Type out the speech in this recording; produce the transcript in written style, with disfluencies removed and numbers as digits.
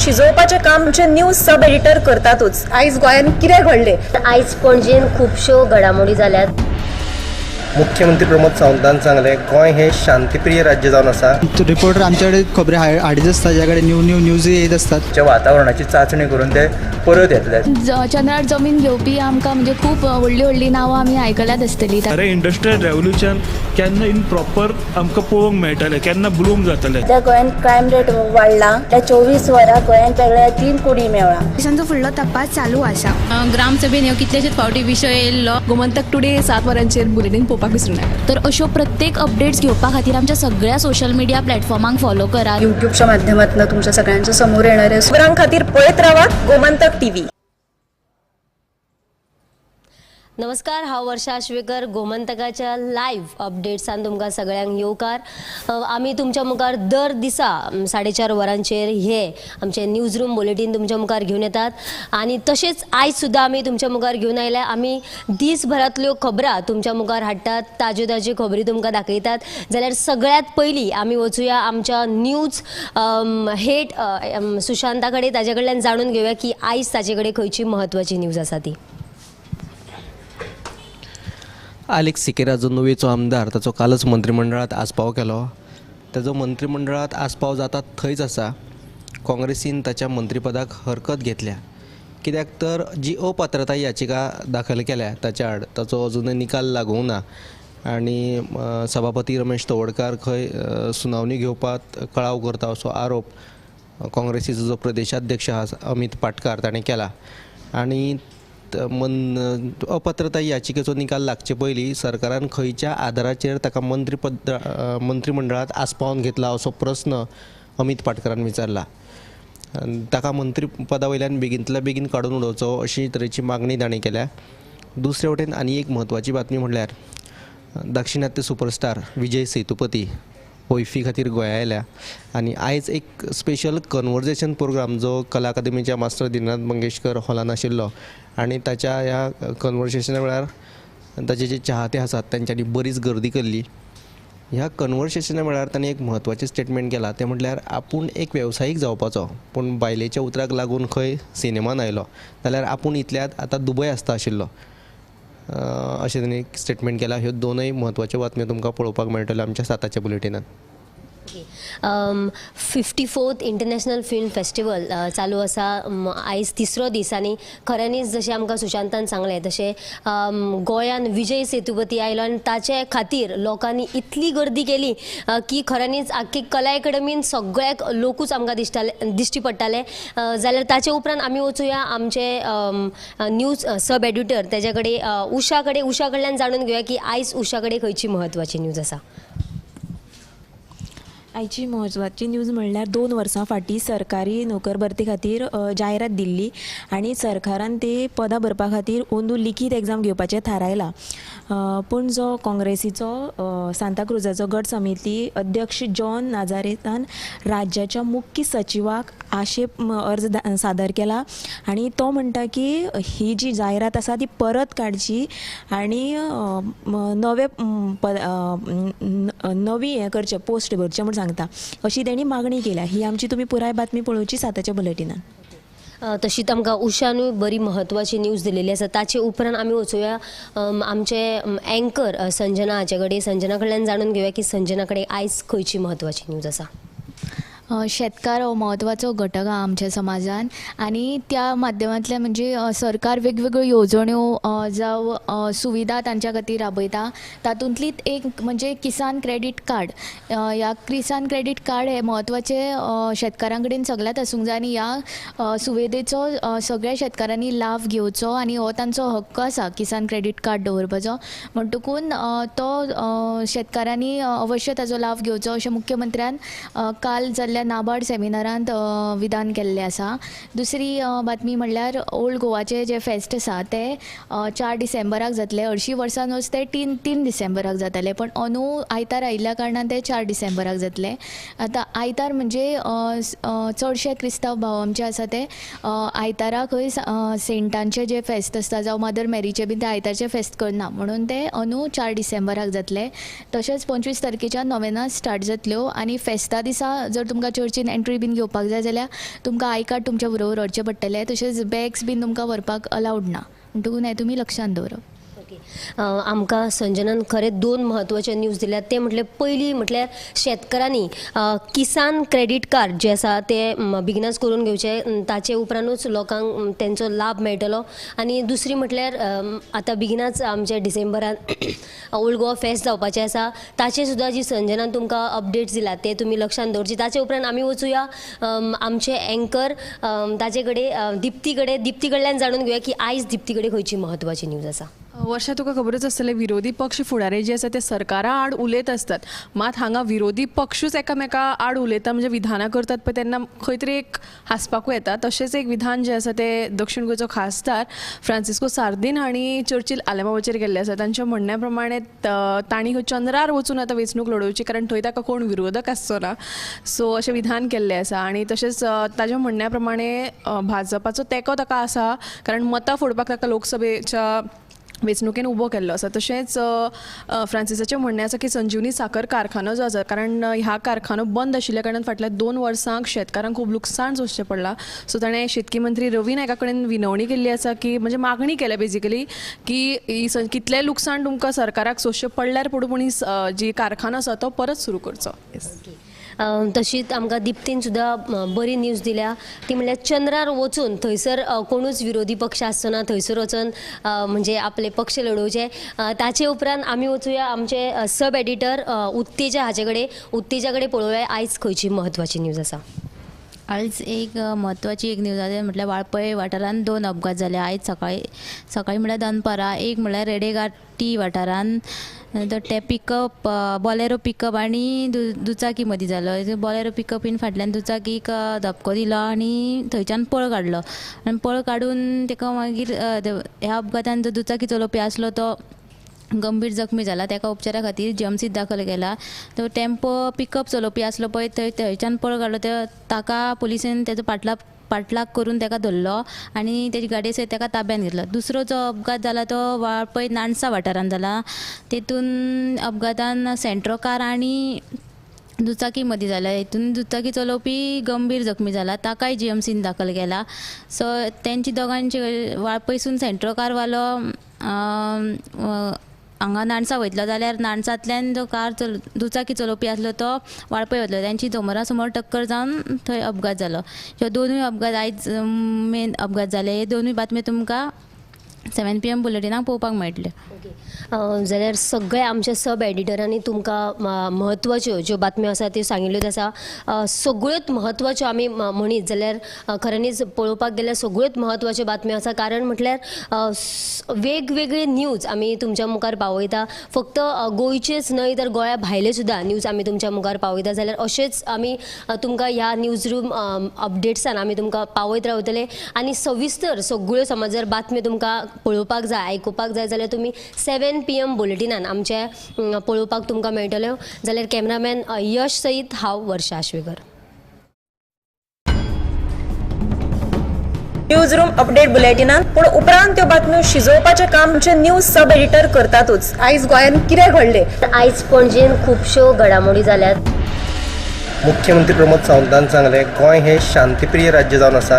शिजोवपाचें काम आमचे news sub editor करतातूच. आयज गोंयांत कितें घडलें? आयज पणजेन खुबश्यो घडामोडी जाल्यात. मुख्यमंत्री प्रमोद सावंतान सांगलें, गोंय हें शांतीप्रिय राज्य जावन आसा. रिपोर्टर आमच्याकडे खबरी हाडीत आसता, ज्या कडेन न्यू न्यू न्यूजय येत आसतात. च्या वातावरणाची चांचणी करून ते परत येतले. चंद्रार जमीन घेवपी आमकां म्हणजे खूब व्हडलीं व्हडलीं नांवां आमी आयकल्यात आसतलीं. अरे, इंडस्ट्रियल रेवोल्युशन केन्ना इन प्रॉपर आमकां पळोवंक मेळटलें, केन्ना ब्लूम जातलें? सध्या गोंयांत क्रायम रेट वाडला. त्या 24 वरां गोंयांत वेगळ्या 3 कुडी मेवळा. पोलिसांचो फुडलो तपास चालू आसा. ग्रामसभेन ह्यो कितलेशेच फावटी विशय येयल्लो. गोमंतक टुडे 7 वरांचेर बुलेटीन पळोवपाक विसरूं नाका. तर अश्यो प्रत्येक अपडेट्स घेवपा खातीर आमच्या सगळ्या सोशल मिडिया प्लॅटफॉर्मांक फॉलो करात. युट्यूबच्या माध्यमातून तुमच्या सगळ्यांच्या समोर येणारे. खबरां खातीर पळयत रावात गोमंतक टीव्ही. नमस्कार, हांव वर्षा आश्वेकर. गोमंतकाच्या लायव्ह अपडेट्सान तुमकां सगळ्यांक येवकार. आमी तुमच्या मुखार दर दिसा 4:30 वरांचेर हे आमचे न्यूज रूम बुलेटीन तुमच्या मुखार घेवन येतात आनी तशेंच आयज सुद्दां आमी तुमच्या मुखार घेवन आयल्या. आमी दीसभरांतल्यो खबरां तुमच्या मुखार हाडटात, ताज्यो ताज्यो खबरी तुमकां दाखयतात. जाल्यार सगळ्यांत पयलीं आमी वचुया आमच्या न्यूज हेड सुशांता कडेन, ताजे कडल्यान जाणून घेवया की आयज ताजे कडेन खंयची म्हत्वाची न्यूज आसा ती. आलेक्स सिकेरा जो नुवेचो आमदार, ताचो कालच मंत्रिमंडळांत आस्पाव केलो. ताचो मंत्रिमंडळांत आस्पाव जाता थंयच आसा काँग्रेसीन ताच्या मंत्रीपदाक हरकत घेतल्या, कित्याक तर जी अपात्रताय याचिका दाखल केल्या ताच्या आड ताचो अजुनय निकाल लागूंक ना आनी सभापती रमेश तवडकार खंय सुनावणी घेवपाक कळाव करता असो आरोप काँग्रेसीचो जो प्रदेशाध्यक्ष आसा अमीत पाटकार ताणें केला. आनी अपात्रताय याचिकेचो निकाल लागचे पयलीं सरकारान खंयच्या आदाराचेर ताका मंत्रिमंडळांत आस्पावन घेतला असो प्रस्न अमीत पाटकारान विचारला. ताका मंत्रीपदा वयल्यान बेगीनतल्या बेगीन काडून उडोवचो अशी तरेची मागणी ताणें केल्या. दुसरे वटेन आनी एक म्हत्वाची बातमी म्हणल्यार दाक्षिणात्य सुपरस्टार विजय सेतुपती वैफी खातीर गोंया आयल्या आनी आयज एक स्पेशल कन्वर्जेशन प्रोग्राम जो कला अकादमीच्या मास्टर दिनानाथ मंगेशकर हॉलान आशिल्लो आनी ताच्या ह्या कन्वर्सेशना वेळार ताचे जे चाहते आसात तांच्यांनी बरीच गर्दी केल्ली. ह्या कन्वर्सेशना वेळार ताणें एक म्हत्वाचें स्टेटमेंट केलां, तें म्हटल्यार आपूण एक वेवसायीक जावपाचो, पूण बायलेच्या उतराक लागून खंय सिनेमान आयलो जाल्यार आपूण इतल्यांत आतां दुबय आसता आशिल्लो अशें ताणें स्टेटमेंट केलां. ह्यो दोनूय म्हत्वाच्यो बातम्यो तुमकां पळोवपाक मेळटल्यो आमच्या 7च्या बुलेटिनांत. 54th international film festival चालू आसा. आयज तिसरो दीस आनी खऱ्यांनीच जशें आमकां सुशांतान सांगलें तशें गोंयान विजय सेतुपती आयलो आनी ताचे खातीर लोकांनी इतली गर्दी केली की खऱ्यांनीच आख्खी कला अकादमीन सगळ्याक लोकूच आमकां दिश्टी पडटाले. जाल्यार ताचे उपरांत आमी वचुया आमचे न्यूज सब एडिटर ताजे कडेन उषा कडेन, उषा कडल्यान जाणून घेवया की आयज उषा कडेन खंयची म्हत्वाची न्यूज आसा. आयची म्हत्वाची न्यूज म्हणल्यार 2 वर्सां फाटीं सरकारी नोकर भरती खातीर जायरात दिल्ली आनी सरकारान ती पदां भरपा खातीर अंदू लिखीत एग्जाम घेवपाचें थारायलां. पूण जो काँग्रेसीचो सांताक्रुजाचो गट समिती अध्यक्ष जॉन नाझारेतान राज्याच्या मुख्य सचिवाक आक्षेप अर्ज सादर केला आनी तो म्हणटा की ही जी जायरात आसा ती परत काडची आनी नवे नवी हें करचें, पोस्ट भरचें म्हूण सांगता अशी तेणी मागणी केल्या. ही आमची तुमी पुराय बातमी पळोवची 7च्या बुलेटिनान. तशीच आमकां उषानूय बरी म्हत्वाची न्यूज दिलेली आसा. ताचे उपरांत आमी वचुया आमचे एंकर संजना हाचे कडेन, संजना कडल्यान जाणून घेवया की संजना कडेन आयज खंयची म्हत्वाची न्यूज आसा. शेतकार हो म्हत्वाचो घटक आहा आमच्या समाजान आनी त्या माध्यमांतल्यान म्हणजे सरकार वेगवेगळ्यो येवजण्यो जावं सुविधा तांच्या खातीर राबयता. तातूंतलीच एक म्हणजे किसान क्रेडीट कार्ड. ह्या किसान क्रेडीट कार्ड हें म्हत्वाचें शेतकारां कडेन सगळ्यांत आसूंक जाय आनी ह्या सुविधेचो सगळ्या शेतकारांनी लाव घेवचो आनी हो तांचो हक्क आसा किसान क्रेडीट कार्ड दवरपाचो. म्हणटकून तो शेतकारांनी अवश्य ताचो लाव घेवचो अशें मुख्यमंत्र्यान काल जाल्ल्या नाबार्ड सेमिनारांत विधान केल्लें आसा. दुसरी बातमी म्हणल्यार ओल्ड गोवाचें जें फेस्त आसा तें 4 डिसेंबराक जातलें. हरशीं वर्सान वर्स तें 3 डिसेंबराक जातालें, पण अंदू आयतार आयिल्ल्या कारणान तें 4 डिसेंबराक जातलें. आतां आयतार म्हणजे चडशे क्रिस्तांव भाव आमचे आसा ते आयतारा खंय सेंटांचें जें फेस्त आसता जावं मदर मॅरीचें बीन ते आयतारचें फेस्त करना, म्हणून तें अंदू 4 डिसेंबराक जातलें. तशेंच 25 तारखेच्यान नोवेनां स्टार्ट जातल्यो आनी फेस्ता दिसा जर तुमकां तुमकां चर्चीन एंट्री बीन घेवपाक जाय जाल्यार तुमकां I card तुमच्या बरोबर व्हरचें पडटलें. तशेंच बॅग्स बीन तुमकां व्हरपाक अलावड ना, म्हणटकून हें तुमी लक्षांत दवरप. आमकां संजनान खरें दोन म्हत्वाचे न्यूज दिल्यात. ते म्हटल्यार पयली म्हटल्यार शेतकारांनी किसान क्रेडीट कार्ड जे आसा ते बेगिनच करून घेवचे, ताचे उपरांतूच लोकांक तेंचो लाभ मेळटलो. आनी दुसरी म्हटल्यार आतां बेगिनच आमचे डिसेंबरान ओल्ड गोवा फेस्त जावपाचें आसा, ताचे सुद्दां जी संजनान तुमकां अपडेट्स दिला ते तुमी लक्षांत दवरची. ताचे उपरांत आमी वचुया आमचे एंकर ताचे कडेन दिप्ती कडेन, दिप्ती कडल्यान जाणून घेवया की आयज दिप्ती कडेन खंयची म्हत्वाची न्यूज आसा. वर्षा, तुका खबरच आसतलें विरोधी पक्ष फुडारी जे आसा ते सरकारा आड उलयत आसतात, मात हांगा विरोधी पक्षूच एकामेका आड उलयता, म्हणजे विधानां करतात पळय तेन्ना खंय तरी एक हांसपाकूय येता. तशेंच एक विधान जें आसा तें दक्षिण गोंयचो खासदार फ्रांसिस्को सार्दीन हांणी चर्चील आलेमावाचेर केल्लें आसा. तांच्या म्हणण्या प्रमाणे तांणी खंय चंद्रार वचून आतां वेंचणूक लडोवची, कारण थंय ताका कोण विरोधक आसचो ना, सो अशें विधान केल्लें आसा. आनी तशेंच ताज्या म्हणण्या प्रमाणे भाजपाचो तेंको ताका आसा, कारण मतां फोडपाक ताका लोकसभेच्या वेंचणुकेन उबो केल्लो आसा. तशेंच फ्रांसिसाचें म्हणणें आसा की संजीवनी साखर कारखानो जो आसा, कारण ह्या कारखानो बंद आशिल्ल्या कारणान फाटल्या 2 वर्सांक शेतकारांक खूब लुकसाण सोंसचें पडलां. सो ताणें शेतकी मंत्री रवी नायका कडेन विनवणी केल्ली आसा की म्हणजे मागणी केल्या बेजिकली की कितलें लुकसाण तुमकां सरकाराक सोंसचें पडल्यार पडूं, पूण ही जी कारखानो आसा तो परत सुरू करचो. तशीच आमकां दिप्तीन सुद्दां बरी न्यूज दिल्या, ती म्हणल्यार चंद्रार वचून थंयसर कोणूच विरोधी पक्ष आसचो ना, थंयसर वचून म्हणजे आपले पक्ष लडोवचे. ताचे उपरांत आमी वचुया आमचे सब एडिटर उत्तेजा हाचे कडेन, उत्तेजा कडेन पळोवया आयज खंयची म्हत्वाची न्यूज आसा. आयज एक म्हत्वाची एक न्यूज आसा, म्हटल्यार वाळपय वाठारांत 2 अपघात जाले आयज सकाळी. सकाळी म्हळ्यार दनपारां, एक म्हळ्यार रेडेघाटी वाठारांत तो ते पिकअप बॉलेरो पिकअप आनी दुचाकी मदीं जालो. बॉलेरो पिकअपीन फाटल्यान दुचाकीक धपको दिलो आनी थंयच्यान पळ काडलो आनी पळ काडून ताका मागीर ह्या अपघातान जो दुचाकी चलोवपी आसलो तो गंभीर जखमी जाला, ताका उपचारा खातीर जीएमसीत दाखल केला. तो टेम्पो पिकअप चलोवपी आसलो पळय थंय थंयच्यान पळ काडलो, ताका पुलिसेन तेजो पाटलाग करून ताका धरलो आनी तेजी गाडये सयत ताका ताब्यान घेतलो. दुसरो जो अपघात जाला तो वाळपय नाणसा वाठारांत जाला. तेतून अपघातान सेंट्रो कार आनी दुचाकी मदीं जाला. हितून दुचाकी चलोवपी गंभीर जखमी जाला, ताकाय जीएमसीन दाखल केला. सो तेंची दोगांची वाळपयसून सेंट्रो कारवालो हांगा नाणसा वयतलो जाल्यार नाणसांतल्यान जो कार दुचाकी चलोवपी आसलो तो वाळपय वतलो, तेंची समोरा समोर टक्कर जावन थंय अपघात जालो. ह्यो दोनूय अपघात आयज मेन अपघात जाले. हे दोनूय बातमी तुमकां 7 PM बुलेटिनाक पळोवपाक मेळटले. जाल्यार सगळे आमच्या सब एडिटरांनी तुमकां म्हत्वाच्यो ज्यो बातम्यो आसा त्यो सांगिल्ल्योच आसा. सगळ्योच म्हत्वाच्यो आमी म्हणीत जाल्यार खऱ्यांनीच पळोवपाक गेल्यार सगळ्योच म्हत्वाच्यो बातम्यो आसा, कारण म्हटल्यार वेगवेगळे न्यूज आमी तुमच्या मुखार पावयता. फक्त गोंयचेच न्हय तर गोंया भायले सुद्दां न्यूज आमी तुमच्या मुखार पावयता. जाल्यार अशेंच आमी तुमकां ह्या न्यूज रूम अपडेट्सान आमी तुमकां पावयत रावतले आनी सविस्तर सगळ्यो समज जर बातम्यो तुमकां पळोवपाक जाय, आयकुपाक जाय जाल्यार तुमी 7 PM बुलेटिनान आमचे पळोवपाक तुमकां मेळटल्यो. जाल्यार कॅमेरामॅन यश सयत हांव वर्षा आश्वेकर. न्यूज रूम अपडेट बुलेटिनान पूण उपरांत त्यो बातम्यो शिजोवपाचें काम आमचे न्यूज सब एडिटर करतातूच. आयज गोंयांत कितें घडलें, आयज पणजेन खुबश्यो घडामोडी जाल्यात. मुख्यमंत्री प्रमोद सावंतान सांगलें, गोंय हें शांतीप्रिय राज्य जावन आसा.